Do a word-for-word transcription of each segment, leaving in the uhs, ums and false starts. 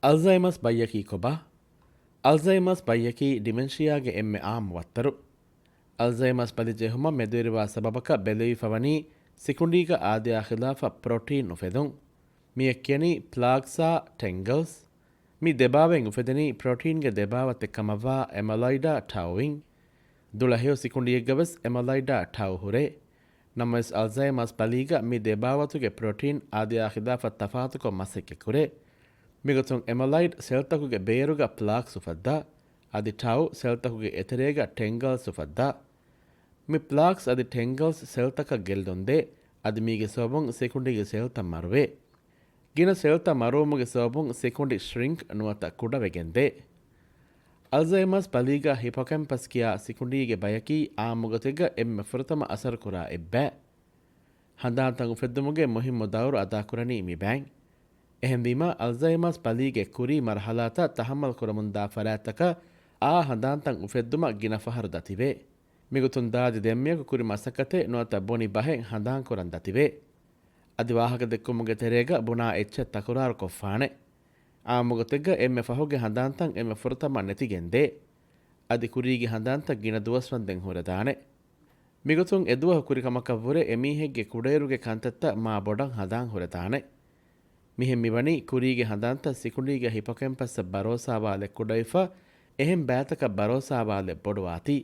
އަލްޒައިމާސް ބައްޔަކީ ކޮބާ؟ އަލްޒައިމާސް ބައްޔަކީ ޑިމެންޝިއާގެ އެންމެ އާއްމު ވައްތަރު. އަލްޒައިމާސް ބަލި ޖެހުމަށް މެދުވެރިވާ ސަބަބަކަށް ބެލެވިފަވަނީ ސިކުނޑީގަ އާދަޔާ ޚިލާފަށް ޕްރޮޓީން އުފެދުން. މިއެއް ކިޔަނީ ޕްލާކްސްއާ ޓެންގަލްސް. މި ދެބާވައިން އުފެދެނީ ޕްރޮޓީންގެ ދެބާވަތެއް ކަމަށްވާ އެމަލައިޑާ ޓައުއިން. ދުޅަހެޔޮ ސިކުނޑިއެއްގަވެސް އެމަލައިޑާ ޓައު ހުރޭ. ނަމަވެސް އަލްޒައިމާސް ބަލީގަ މި ދެބާވަތުގެ ޕްރޮޓީން އާދަޔާ ޚިލާފަށް ތަފާތުކޮށް މަސައްކަތްކުރޭ. މިގޮތުން އެމަލައިޑް ސެލްތަކުގެ ބޭރުގަ ޕްލާކްސް އުފައްދާ، އަދި ޓައު ސެލްތަކުގެ އެތެރޭގަ ޓެންގަލްސް އުފައްދާ. މި ޕްލާކްސް އަދި ޓެންގަލްސް ސެލްތަކަށް ގެއްލުންދޭ، އަދި މީގެ ސަބަބުން ސިކުނޑީގެ ސެލްތައް މަރުވޭ. ގިނަ ސެލްތައް މަރުވުމުގެ ސަބަބުން ސިކުނޑި ޝްރިންކް ނުވަތަ ކުޑަވެގެންދޭ. އަލްޒައިމާސް ބަލީގަ ހިޕޮކެމްޕަސް ކިޔާ ސިކުނޑީގެ ބަޔަކީ އާއްމުގޮތެއްގަ އެންމެ ފުރަތަމަ އަސަރުކުރާ އެއްބައި. ހަނދާންތައް އުފެއްދުމުގެ މުހިއްމު ދައުރު އަދާކުރަނީ މި ބައިން. އެހެންވީމަ، އަލްޒައިމާސް ބަލީގެ ކުރީ މަރުހަލާތައް ތަހައްމަލް ކުރަމުންދާ ފަރާތްތަކަށް އާ ހަނދާންތައް އުފެއްދުމަށް ގިނަ ފަހަރު ދަތިވޭ. މިގޮތުން ދާދި ދެންމެޔަކު ކުރި މަސައްކަތެއް ނުވަތަ ބުނި ބަހެއް ހަނދާންކުރަން ދަތިވޭ. އަދި ވާހަކަ ދެއްކުމުގެ ތެރޭގަ ބުނާ އެއްޗެއް ތަކުރާރު ކޮށްފާނެ. އާއްމުގޮތެއްގަ އެންމެ ފަހުގެ ހަނދާންތައް އެންމެ ފުރަތަމަ ނެތިގެންދޭ. އަދި ކުރީގެ ހަނދާންތައް ގިނަ ދުވަސްވަންދެން ހުރެދާނެ. މިގޮތުން އެދުވަހު ކުރި ކަމަކަށްވުރެ އެމީހެއްގެ ކުޑައިރުގެ ކަންތައްތައް މާ ބޮޑަށް ހަނދާން ހުރެދާނެ. މިހެން މިވަނީ ކުރީގެ ހަނދާންތައް ސިކުނޑީގެ ހިޕޮކެމްޕަސްއަށް ބަރޯސާވާލެއް ކުޑަވެފަ، އެހެން ބައިތަކަށް ބަރޯސާވާލެއް ބޮޑުވާތީ.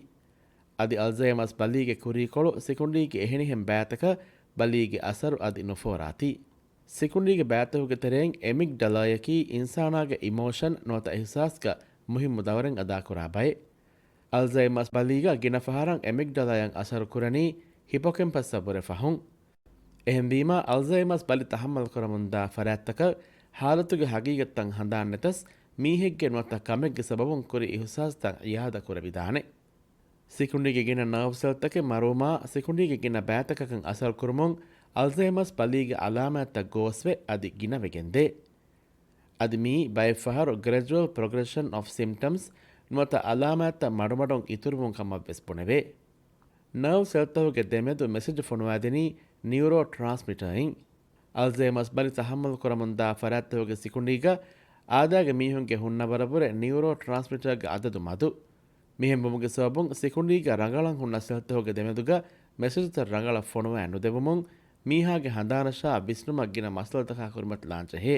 އަދި އަލްޒައިމާސް ބަލީގެ ކުރީކޮޅު ސިކުނޑީގެ އެހެނިހެން ބައިތަކަށް ބަލީގެ އަސަރު އަދި ނުފޯރާތީ. ސިކުނޑީގެ ބައިތަކުގެ ތެރެއިން އެމިގްޑަލާޔަކީ އިންސާނާގެ އިމޯޝަން ނުވަތަ އިހުސާސްގަ މުހިއްމު ދައުރެއް އަދާކުރާ ބައެއް. އަލްޒައިމާސް ބަލީގަ ގިނަ ފަހަރަށް އެމިގްޑަލާޔަށް އަސަރު ކުރަނީ ހިޕޮކެމްޕަސްއަށް ވުރެ ފަހުން. އެހެންވީމަ، އަލްޒައިމާސް ބަލި ތަހައްމަލް ކުރަމުންދާ ފަރާތްތަކަށް ހާލަތުގެ ހަގީގަތްތައް ހަނދާން ނެތަސް، މީހެއްގެ ނުވަތަ ކަމެއްގެ ސަބަބުން ކުރި އިހުސާސްތައް އިއާދަ ކުރެވިދާނެ. ސިކުނޑީގެ ގިނަ ނާވް ސެލްތަކެއް މަރުވުމާ، ސިކުނޑީގެ ގިނަ ބައިތަކަކަށް އަސަރު ކުރުމުން އަލްޒައިމާސް ބަލީގެ އަލާމާތްތައް ގޯސްވެ އަދި ގިނަވެގެންދޭ. އަދި މިއީ ބައެއްފަހަރު ގްރެޖުއަލް ޕްރޮގްރެޝަން އޮފް ސިމްޓަމްސް ނުވަތަ އަލާމާތްތައް މަޑުމަޑުން އިތުރުވުން ކަމަށްވެސް ބުނެވޭ. ނާވް ސެލްތަކުގެ ދެމެދު މެސެޖް ފޮނުވާދިނީ ނިއުރޯ ޓްރާންސްމިޓަރއިން. އަލްޒައިމާސް ބަލި ތަހައްމަލް ކުރަމުންދާ ފަރާތްތަކުގެ ސިކުނޑީގަ އާދައިގެ މީހުންގެ ހުންނަވަރަށްވުރެ ނިއުރޯ ޓްރާންސްމިޓަރގެ އަދަދު މަދު. މިހެންވުމުގެ ސަބަބުން ސިކުނޑީގަ ރަނގަޅަށް ހުންނަ ސެލްތަކުގެ ދެމެދުގަ މެސެޖްތައް ރަނގަޅަށް ފޮނުވާ ނުދެވުމުން މީހާގެ ހަނދާނަށާ ވިސްނުމަށް ގިނަ މައްސަލަތަކާ ކުރިމަތިލާން ޖެހޭ.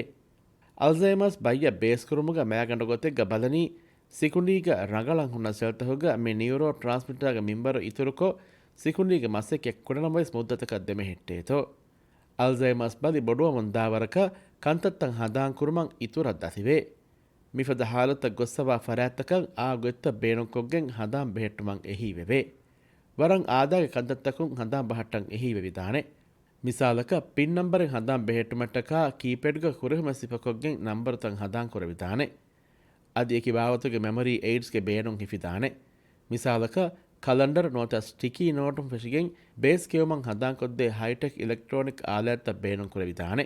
އަލްޒައިމާސް ބައްޔަށް ބޭސްކުރުމުގަ މައިގަނޑު ގޮތެއްގަ ބަލަނީ، ސިކުނޑީގަ ރަނގަޅަށް ހުންނަ ސެލްތަކުގަ މި ނިއުރޯ ޓްރާންސްމިޓާގެ މިންވަރު އިތުރުކޮށް، ސިކުނޑީގެ މަސައްކަތް ކުޑަނަމަވެސް މުއްދަތަކަށް ދެމެހެއްޓޭތޯ. އަލްޒައިމާސް ބަލި ބޮޑުވަމުން ދާވަރަކަށް ކަންތައްތައް ހަނދާންކުރުމަށް އިތުރަށް ދަތިވޭ. މިފަދަ ހާލަތަށް ގޮއްސަވާ ފަރާތްތަކަށް އާ ގޮތްތައް ބޭނުންކޮށްގެން ހަނދާން ބެހެއްޓުމަށް އެހީވެވޭ. ވަރަށް އާދައިގެ ކަންތައްތަކުން ހަނދާން ބަހައްޓަން އެހީވެވިދާނެ. މިސާލަކަށް، ޕިން ނަންބަރެއް ހަނދާން ބެހެއްޓުމަށްޓަކާ ކީޕޭޑްގަ ކުރެހުމެއް ސިފަކޮށްގެން ނަންބަރުތައް ހަނދާން ކުރެވިދާނެ. އަދި އެކި ބާވަތުގެ މެމޮރީ އެއިޑްސްގެ ބޭނުން ހިފިދާނެ. މިސާލަކަށް، ކަލަންޑަރު ނުވަތަ ސްޓިކީ ނޯޓުން ފެށިގެން ބޭސް ކެއުމަށް ހަނދާންކޮށްދޭ ހައިޓެކް އިލެކްޓްރޯނިކް އާލާތްތައް ބޭނުން ކުރެވިދާނެ.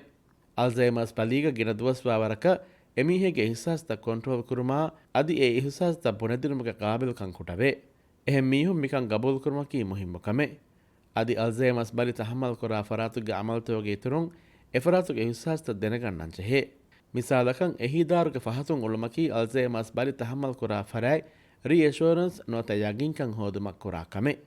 އަލްޒައިމާސް ބަލީގަ ގިނަ ދުވަސްވާ ވަރަކަށް އެމީހެއްގެ އިހުސާސްތައް ކޮންޓްރޯލް ކުރުމާ، އަދި އެ އިހުސާސްތައް ބުނެދިނުމުގެ ޤާބިލްކަން ކުޑަވޭ. އެހެން މީހުން މިކަން ގަބޫލުކުރުމަކީ މުހިއްމު ކަމެއް. އަދި އަލްޒައިމާސް ބަލި ތަހައްމަލް ކުރާ ފަރާތުގެ އަމަލުތަކުގެ އިތުރުން އެފަރާތުގެ އިހުސާސްތައް ދެނެގަންނަން ޖެހޭ. މިސާލަކަށް، އެހީދާރުގެ ފަހަތުން އުޅުމަކީ އަލްޒައިމާސް ބަލި ތަހައްމަލް ކުރާ ފަރާތް ރީއެޝުއަރެންސް ނުވަތަ ޔަގީންކަން ހޯދުމަށް ކުރާ ކަމެއް.